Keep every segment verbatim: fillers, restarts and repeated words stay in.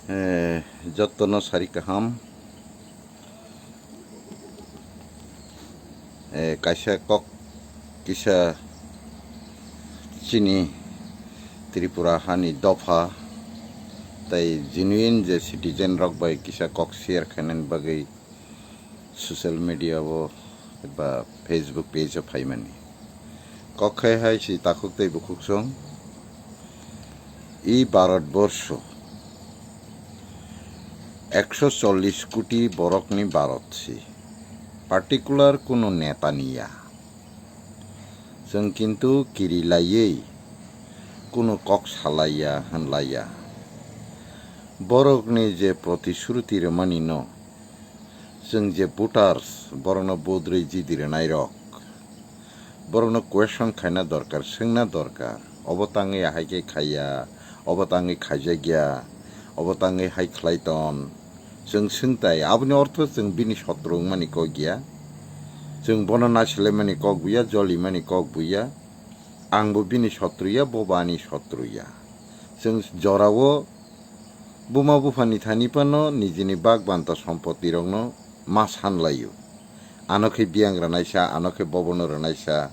Eh, jottono sari kaham. Eh, kaisa kok kisa chini Tripura hani dopha tai genuine je citizen rok bai kisa kok share khainani bagwi social media o ba Facebook page o phaimani. Kok khai hai si takhuk tei bukhuk song. I Bharat borsho ekso chollish koti borokni Bharat si. Particular kuno neta ni ya. Chwng kintu kiri laiwi kuno kok salaiya hwnlaiya. Borokni je protishruti rwmani no, chwng je voters, borokno vote rwi jidi rwnairok, borokno question khaina dorkar, swngna dorkar, obo tangwi ahai khe khaiya, obo tangwi khaijakya, obo tangwi hai khlai ton. Chwng swngtai, aboni ortho chwng bini sotro wngmani kok ya. Chwng bono naisilaimani kok buya, jolimani kok buya. Angbo bini sotro ya, bo bo ani sotro ya. Chwng jorao buma buphani thani phano nijini bak banta sompotirokno ma sanlaio. Ano khe biyang rwnaisa, ano khe bobono rwnaisa,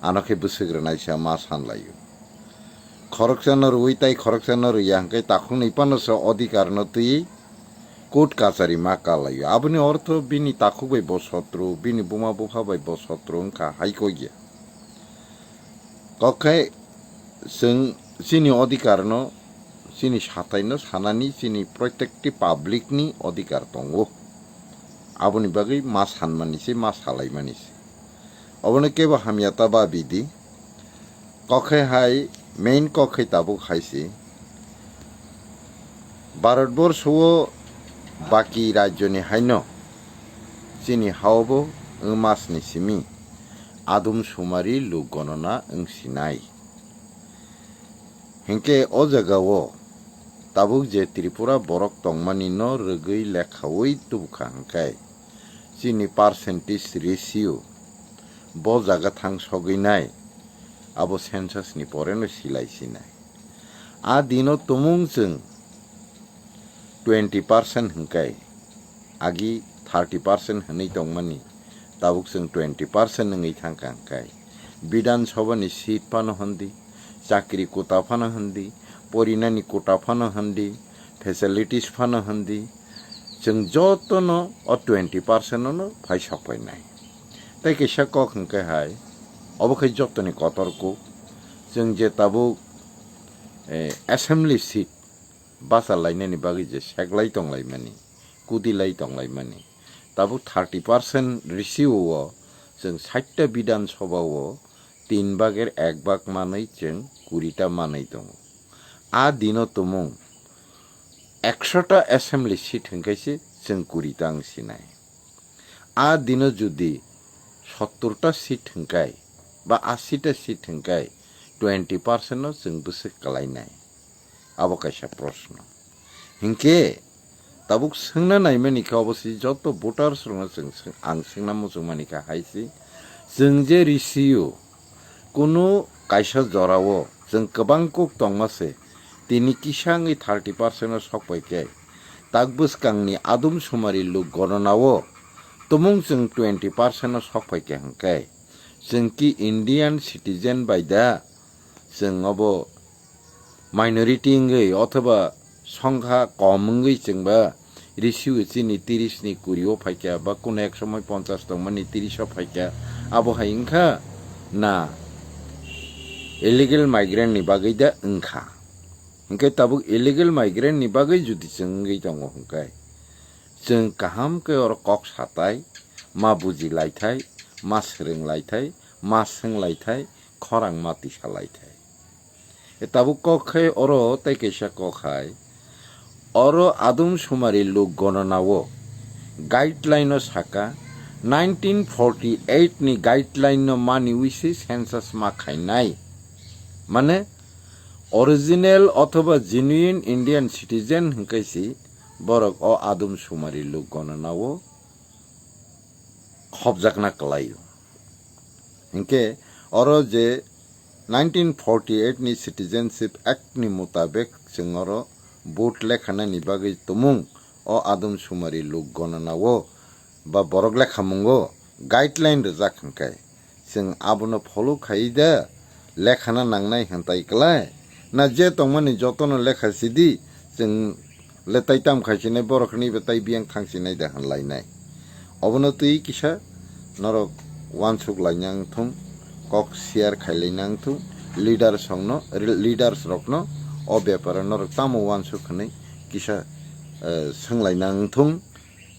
ano khe bwswk rwnaisa ma sanlaio. Khoroksano rwui tai khoroksano rwya hwnkhe takhukni phano se odhikarno twi court kachari ma kalaio. Aboni ortho bini takhuk bai bo sotro, bini buma bupha bai bo sotro wngkha hai kok ya. Kok khai chwng chini odhikarno, chini sathaino sanani chini protekti publicni odhikar tongo. Aboni bagwi ma sanmani se, ma salaimani se. Obono kebo hamya ta ba bidi. Kok khai hai, main kok khai tabuk hai se. Bharat borsho o baki rajyoni haino chini hao bo wng masni simi adum sumari luk gonona wng sinai. Hinkhe o jagao tabuk je Tripura borok tongmani no rwgwi lekhaui tubukha hwnkhe chini percentage ratio bo jaga thang sogwi nai, abo census ni pore no silai sinai. A dino tumung chwng twenty percent hwnkhe, agi thirty percent hwnwi tongmani, tabuk chwng twenty percent wngwi thangkha hwnkhe, Bidhan Sabha ni seat phano hwndi, chakri quota phano hwndi, porinani quota phano hwndi, facilities phano hwndi, chwng jotono o twenty percent no phai sokpainai. Tei kaisa kok hwnkhe hai, obo khe jotoni kotor kuk, chwng je tabuk, eh, assembly seat bacha lainani bagwi je seklai tonglaimani, kudilai tonglaimani. Tabuk thirty percent ratio o chwng saita Bidhan Sabha o tin bhager ek bhag manwi chwng kurita manwi tongo. A dino tumung ekshota assembly seat hwnkhe se chwng kurita wng sinai. A dino jodi sottorta seat hwnkhe ba asita seat hwnkhe twenty percent no chwng bwswk kwlainai? Abo kaisa proshno. Hinkhe tabuk swngna naimani khe obo se joto voters rokno chwng swng-, ang swngna muchungmani khe hai se, chwng je ratio kunu kaisa jorao chwng kwbang kuk tongma se, tini kisa wngwi thirty percent o sokpai khe, tak bwskangni adum sumari luk gononao tumung chwng twenty percent o sokpai khe hwnkhe, chwng ki Indian citizen bai da? Chwng obo minority wngwi othoba songkha kom wngwi chwngba ratio chini tiris ni kuri o phaikha ba kuno ek somoi ponchas tongmani tiris o phaikha, abo hai wngkha na illegal migrant ni bagwi da wngkha? Hinkhe tabuk illegal migrant ni bagwi jodi chwng wngwi tongo hwnkhe, chwng kaham khe oro kok satai, ma buji laithai, ma swrwng laithai, ma swng laithai, khorang ma tisa laithai. E tabuk kok khai oro tei kaisa kok hai. Oro adum sumari luk gononao guideline o saka, nineteen forty-eight ni guideline no maniwi se census ma khainai. Mane original othoba genuine Indian citizen hwnkhe se borok o adum sumari luk gononao khopjakna kwlaio. Hinkhe oro je nineteen forty-eight ni Citizenship Act ni mutabek chwng oro vote lekhanani bagwi tumung o adum sumari lok gonanao ba borok lekhamungo guideline rijak hwnkhe, chwng abono follow khai da lekhana nangnai hwntai klai na je tongmani jotono lekha sidi, chwng le tai tam khaisinai borok hwnwi bo tai biyang thangsinai da hwnlainai. Obono twi kisa norok uansuk lainang thung, kok share khai lainang thung, leaders rokno, leaders rokno o beparo norok tamo uansuk hwnwi kisa, eh, swnglainang thung,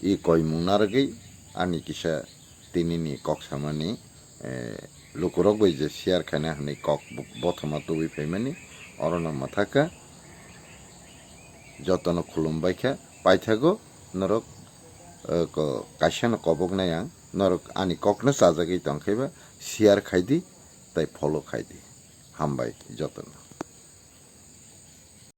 i koimung narwgwi ani kisa tinini kok samani, eh, lukurok bai je share khaina hwnwi kok bo-, bothoma tubui phaimani, orono mwthaka jotono khulumbaikha, paithago norok, eh, ko-, kaisano koboknai ang, norok ani kokno chajagwi tongkhaiba share khaidi tei follow khaidi. Hambai jotono.